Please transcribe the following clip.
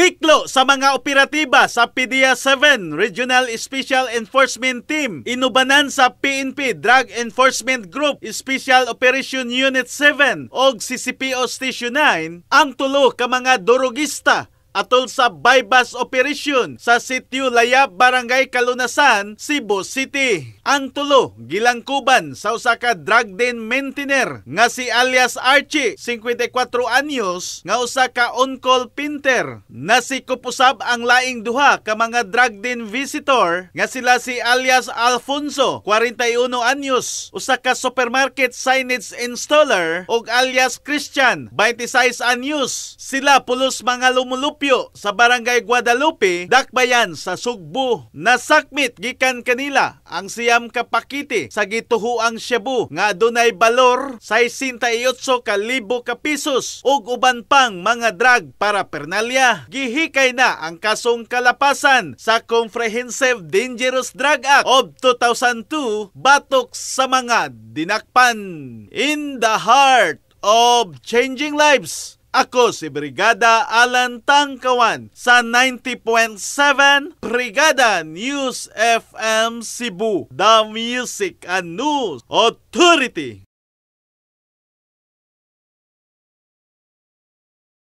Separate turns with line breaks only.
Gitiklo sa mga operatiba sa PDEA 7 Regional Special Enforcement Team inubanan sa PNP Drug Enforcement Group Special Operation Unit 7 og CCPO Station 9 ang tulo ka mga durugista atol sa buy-bust operation sa Sitio Layap, Barangay Kalunasan, Cebu City. Ang tulo gilangkuban sa usa ka drug den maintainer nga si alias Archie, 54 anyos, nga usa ka on-call painter. Nasikop usab ang laing duha ka mga drug den visitor nga sila si alias Alfonso, 41 anyos, usa ka supermarket signage installer, ug alias Christian, 26 anyos. Sila pulos mga lumulupyo sa Barangay Guadalupe, Dakbayan sa Sugbo. Nasakmit gikan kanila ang 9 ka pakite sa gituhuang shabu nga adunay balor 68 ka libo ka pesos ug uban pang mga drug paraphernalia. Gihikay na ang kasong kalapasan sa Comprehensive Dangerous Drug Act of 2002 batok sa mga dinakpan. In the heart of changing lives, ako si Brigada Alan Tangkawan sa 90.7 Brigada News FM Cebu, the Music and News Authority.